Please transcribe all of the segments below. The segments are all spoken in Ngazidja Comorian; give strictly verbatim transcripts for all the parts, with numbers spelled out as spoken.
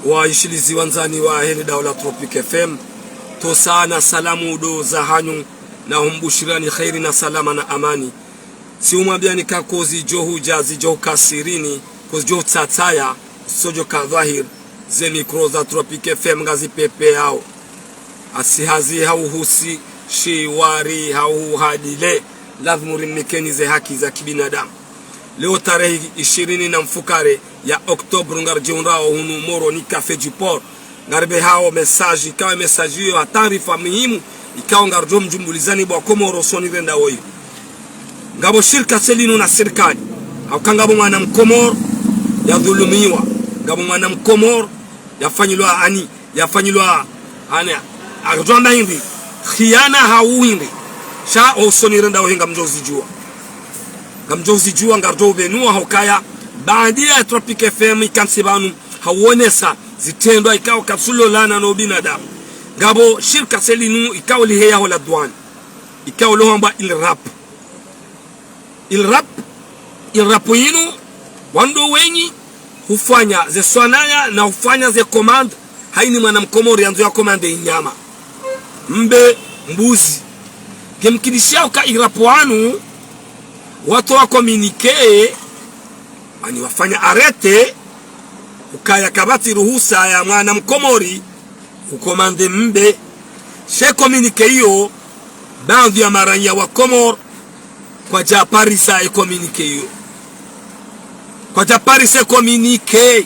Waishilizi wandzani wahe le daula Tropic F M, ntsosa na salamu ndo zahanyu, na humbushirani kheri na salama na amani. Tsi umwambiani ka kozi djo hudja zidjo kasirini, kozi djo tsataya, zidjo ka dhwahir, ze mikro za Tropic F M ngazipvepveyao. Asi hazi hau husi, shiwari hau hadile, lazimu rimnikeni ze haki za kibinadamu. Leo tarehi ishirini na mfukare ya Oktobre ngaridjihundrao hunu Moroni Café du Port. Ngaripvehao message, ikao message iyo ha taarifa muhimu, ikao ngaridjo mdjumbulizani bo wa Komori usoni rendao iyo. Ngapvo shirika tse linu na sirikali. Hauka ngapvo mwana Mkomori yadhulumiwa. Ngapvo mwana Mkomori yafanyilwa ani, yafanyilwa ani, akutwamba hindri, khiana hau hindri. Sha usoni rendao iyo ngamdjo zidjuwa. Ngamdjo zidjuwa, ngaridjo upvenua haukaya, baanda ya Tropic F M ikantsi pvanu, hauonesa zitrendwa ikao katsi ulolana no binadamu. Ngapvo shirika tse linu ikao liheya ho la douane, ikao lohambwa ILRAP. ILRAP, ILRAP inu, wandru wenyi hufanya ze swanaya na hufanya ze commande, haina mwana Mkomori yandzo ya commande inyama, mbe, mbuzi. Ngemkinishiao ka ILRAP wanu watowa communiqué, ani wafanya arrêté, ukaya kapvatsi ruhusa ya mwana Mkomori ucommande mbe. She communiqué iyo, baadhwi ya maranya wa Komori kwadja parisa e communiqué iyo. Kwadja parisa e communiqué.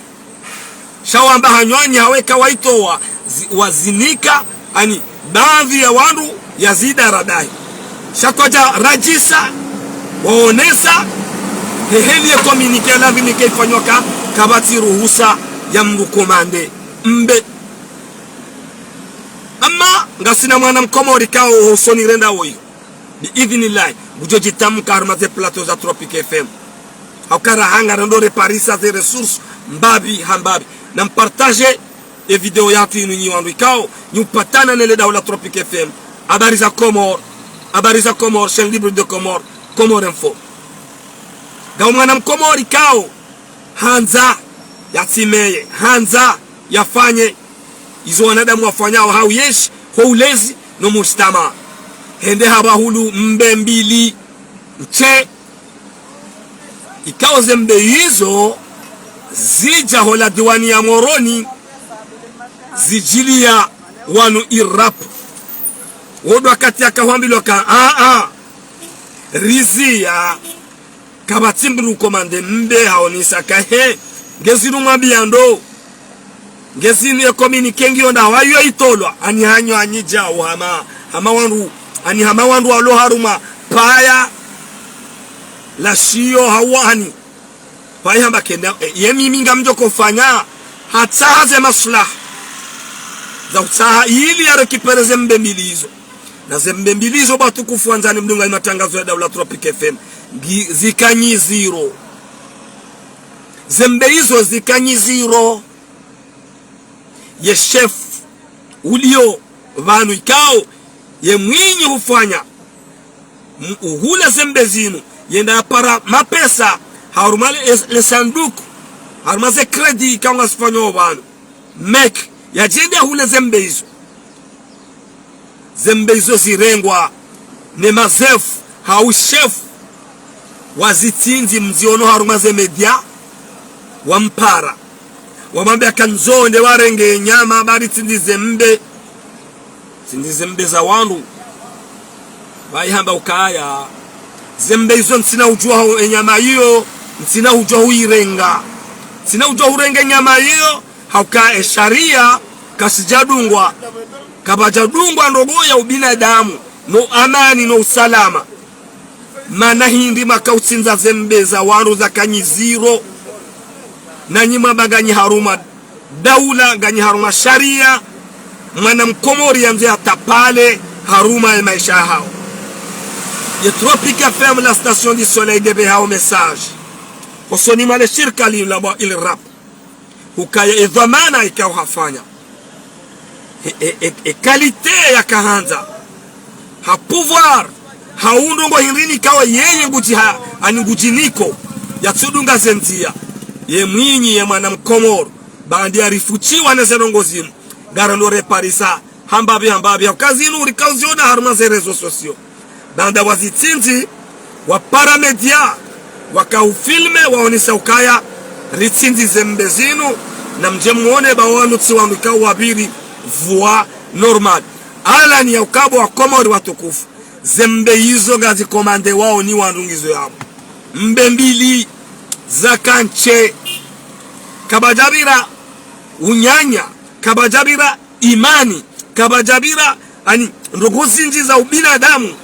Sha wamba hanyu anyi haweka waitowa, zi-, wazinika, ani, baadhwi ya wandru yazidara dahi. Sha kwadja radjisa, waonesa, he heli ye communiqué, lazimu ike ifanywa ka, kapvatsi ruhusa ya mndru commande mbe. Amma, ngasina mwana Mkomori ikao usoni rendao iyo, bi idhinillahi, ngudjo djitamka harumwa ze plateau za Tropic F M. Hauka raha ngarendo reparisa ze ressources mbapvi ha mbapvi. Na mpartage e video yatru inu nyi wandru ikao nyi upatana ne le daula Tropic F M. Habari za Comores, Habari za Comores, Chaîne Libre de Comores, Comores Info. Ngapvo mwana Mkomori ikao handza yatsimeye, handza yafanye izo wanadamu wafanyao, hau yeshi ho ulezi no mujtamaa. Hende hapvahulu mbe mbili, ntse. Ikao ze mbe izo zidja ho la diwani ya Moroni, zidjiliya wanu ILRAP. Wo ndo wakati yaka hwambilwa ka, a, a, riziya, kapvatsi mndru ucommande mbe, haonesa ka he, ngezinu mwambiya ndo. Ngezinu ye communiqué ngiyo nda wayo itolwa, ani hanyu anyi djau hama, hama wandru, ani hama wandru walo harumwa paya la shiyo hau ani. Pvayi hamba kenda, e, ye mimi ngamdjo kofanya, hatsaha ze maslaha za utsaha ili ya récupérer ze mbe mbili izo. Na ze mbe mbili izo, bo watukufu wandzani mdungao ye matangazo ya daula Tropic F M, ngi-, zika nyi ziro. Ze mbe izo zika nyi ziro. Ye chef uliyo pvanu ikao ye mwinyi hufanya, m-, uhula ze mbe zinu, yenda yapara mapesa harumwa le, le sanduku, harumwa ze crédit ikao ngazifanyao pvanu. Meke, yadjende yahule ze mbe izo. Ze mbe izo zirengwa ne mazefu hau shefu wa zitsindzi, mziono harumwa ze média, wampara. Wamwambia ka ndzo nde warenge nyama, bari tsindzi ze mbe. Tsindzi ze mbe za wandru. Pvayi hamba ukaya, ze mbe izo ntsina udjuwa hau enyama iyo, ntsina udjuwa huirenga. Ntsina udjuwa hurenge nyama iyo, hauka e sharia kashidjadungwa, kapvadjadungwa ndrongoo ya ubinadamu, no amani, no usalama. Mana hindri maka utsindza ze mbe za wandru zaka nyi ziro? Nanyi mwamba nganyi harumwa daula, nganyi harumwa sharia, mwana mkomori yandzo yatapale harumwa ye maesha yahao. Ye Tropic F M, la station du soleil, ndepvehao message hosoni mwa le shirika linu la bwa ILRAP. Hukaya e dhwamana ikao hafanya. E, e, e, e qualité yakahandza. Ha pouvoir, ha undrongoo hindrini ikao yeye ngudji ha, ani ngudjiniko, yatsudunga ze ndzia. Ye mwinyi ye mwana mkomori. Baanda ya rifutiwa ne ze ndrongoo zinu, ngarendo reparisa, hambapvi, hambapvi, hauka zinu rikauziona harumwa ze réseaux sociaux. Baanda wazitsindzi, wapara média, wakaufilme, waonesa ukaya, ritsindzi ze mbe zinu, na mdje mwone ba wanu tsi wanu ikao wapviri, voie normale. Alani ya ukaya bo wa Komori watukufu, ze mbe izo ngazi commandé wao ni wandru ngizo yapvo. Mbe mbili, za kanche, kapvadjapvira unanya, kapvadjapvira imani, kapvadjapvira, ani, ndrongoo zindji za ubinadamu,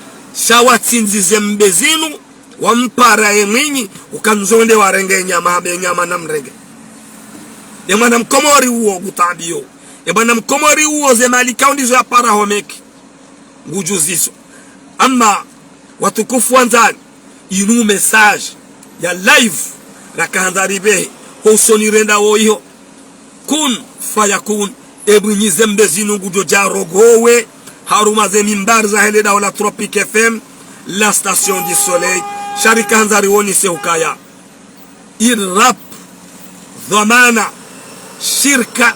sha watsindzi ze mbe zinu, wampara ye mwinyi, uka ndzo wende warenge nyama, hambe nyama namrenge. Ye mwana mkomori uwo ngutaabiyo. Ye mwana mkomori uwo ze mali ikao ndizo yapara ho Meki, ngudjuziso. Amma, watukufu wandzani, inu message ya live, rakahandza ripvehe, ho usoni rendao iho. Kun fayakun, e mwinyi ze mbe zinu ngudjo dja rogowe, harumwa ze mimbari zahe le daula Tropic F M, la station du soleil, sha rikahandza riwonese ukaya. INRAP, dhwamana, shirika,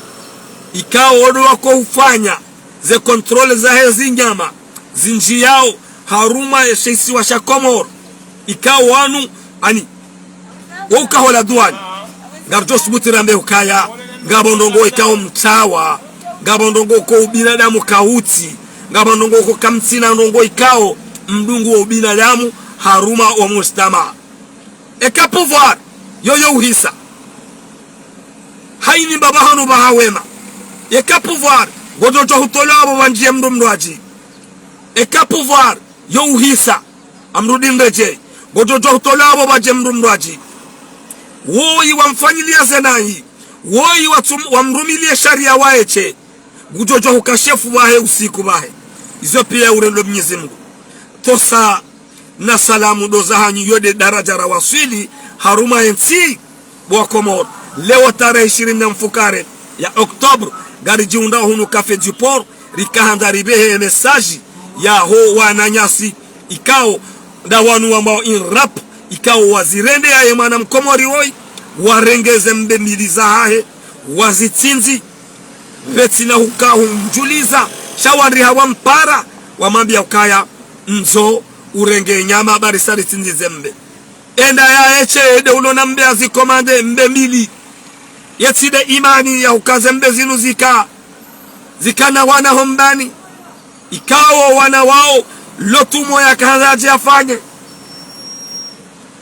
ikao ndo wako ufanya ze contrôle zahe zinyama, zindjiyao harumwa ye she isiwa sha Komoro, ikao wanu, ani, wo uka ho la douane, ngaridjo subuti rambe ukaya, ngapvo ndrongoo ikao mtsawa, ngapvo ndrongoo ko ubinadamu kautsi, ngapvo ndrongoo ko kamtsina ndrongoo ikao mdungu wo ubinadamu harumwa wo mujtamaa. Eka pouvoir, yo yo uhisa. Haini mbaba hanu ba hawema. Eka pouvoir, ngodjo djo hutolwa apvo wandjiye mndru mndrwadji. Eka pouvoir, yo uhisa. Amrudi ndedje. Ngodjo djo hutolwa apvo wandjiye mndru mndrwadji. Woyi wamfanyilia ze nayi. Woyi watsum-, wamrumilie sharia waeshe. Ngudjo djo huka shefu wahe usiku wahe. Izo pia urendo Mnyezi Mngu. Tosa na salamu ndo zahanyu yo nde daradja rawaswili harumwa ye ntsi bo wa Komoro. Leo tarehi ishirini na mfukare ya octobre, ngaridjiundra hunu Café du Port, rikahandza ripvehe message yaho wananyasi, ikao nda wanu wambwao INRAP, ikao wazirende ya ye mwana mkomori woyi, warenge ze mbe mbili zahahe, wazitsindzi, pvetsina huka humdjuliza, sha wandriha wampara, wamwambia ukaya, ndzo urenge nyama bari sa ritsindzi ze mbe. Enda yaeshe, ende ulo na mbe azi commandé mbe mbili. Yetsi nde imani ya huka ze mbe zinu zika, zika na wana ho mbani. Ikao wana wao, lo tumo yakahandza yadje yafanye.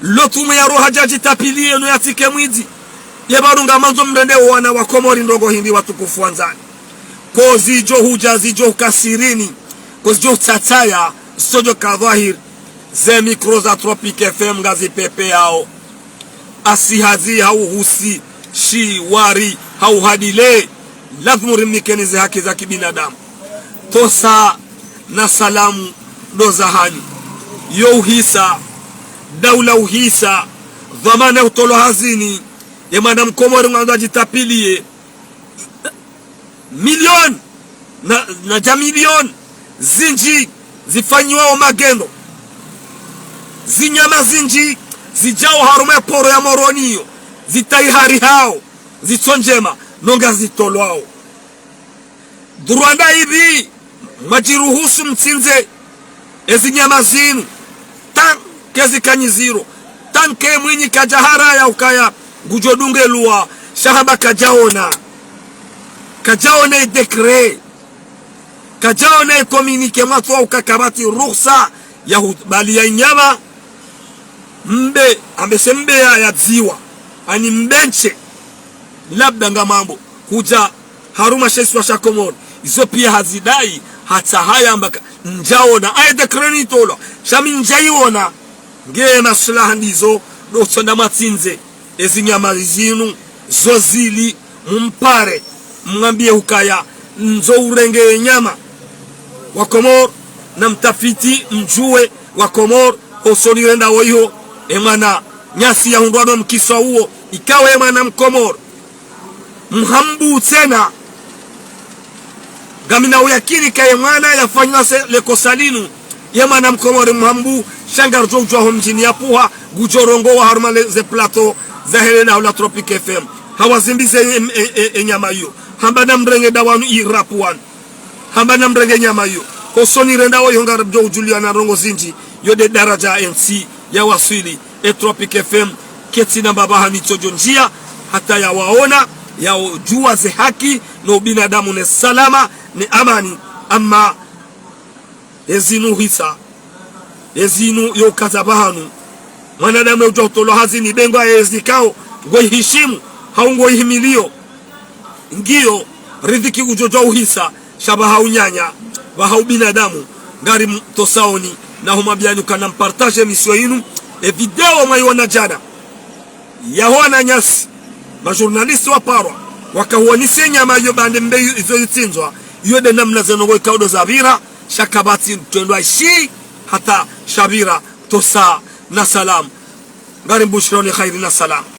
Lo tumo ya roha yadje yadjitapiliye no yatsike mwidzi. Ye pvanu ngamandzo mrende wo wana wa Komori ndrongoo hindri watukufu wandzani. Ko zidjo hudja zidjo huka sirini. Ko zidjo hutsatsaya, zitsodjo ka dhwahiri. Ze micro za Tropic F M ngazipvepveyao. Asi hazi hau husi, shi wari hau hadile, lazimu rimnikeni ze haki za kibinadamu. Tosa na salamu ndo zahanyu. Yo uhisa, daula uhisa, dhwamana utolwa hazini, ye mwana mkomori ngwandzo yadjitapiliye. Milioni na, na dja milioni zindji zifanyiwao magendo. Zinyama zindji zidjao harumwa ye poro ya Moroni yo, zitayiharihao, zitso ndjema, no ngazitolwao. Ndrwanda ipvi mwadjiruhusu mtsindze ezinyama zinu, tant que zikanyiziro, tant que mwinyi kadjaharaya ukaya ngudjo dungelwa, sha hamba kadjaona. Kadjaona ye décret. Kadjaona ye communiqué mwatsowa uka kapvatsi ruhusa ya hubaliya inyama. Mbe, ambe she mbe ya, ya dziwa. Ani mbe ntshe. Labda ngamambo. Hudja harumwa she isiwa sha Komoro. Izo pia hazidai, hatsaha yamba ka, ndjaona. Aye décret nitolwa. Sha mi ndjayiona. Nge maslaha ndizo, ndo tsonda mwatsindze ezinyama zinu, zo zili, mumpare, mwambiye ukaya, ndzo urenge enyama. Wa Komoro, na mtafiti, mdjuwe, wa Komoro, ho usoni rendao iho, e mwananyasi yahundrwa no mkiswa uwo, ikao e mwana mkomoro. Mhambu tsena. Ngamina uyakini ka ye mwana yafanywa se le kosa linu. Ye mwana mkomori mhambu, sha ngaridjo udjuwa ho mdjini yapvuha, ngudjo rongowa harumwa le, ze plateau, zahe le daula Tropic F M. Hawazimbize e, e, e, e nyama iyo. Hamba namrenge nda wanu i rap wanu. Hamba namrenge nyama iyo. Hosoni renda wo yo ngaridjo udjuliana ndrongoo zindji. Yo nde daraja N C ya waswili. E Tropic F M. Ketsi na mbaba hanitso djo ndjia. Hata ya waona. Ya udjua ze haki. No ubinadamu ne salama. Ne amani. Ama ezinu hisa, ezinu yo kaza pvahanu. Mwanadamu udjo utolwa hazini bengo ya ezi kao, ngo ihishimu, hau ngo ihimilio. Ngiyo, riziki udjo djo uhisa, sha pvaha unyanya, pvaha ubinadamu, ngari mtosaoni, na humwambiani ukana mpartage emission inu, e video mwaiona djana. Yaho wananyasi, ma journaliste waparwa, wakahuonese nyama iyo bande mbe izo itsindzwa, iyo nde namna ze ndrongoo ikao ndo zapvira, sha kapvatsi twendwa shi, hata sha pvira, tosa na salam. Ngari mbushironi khairi na salam.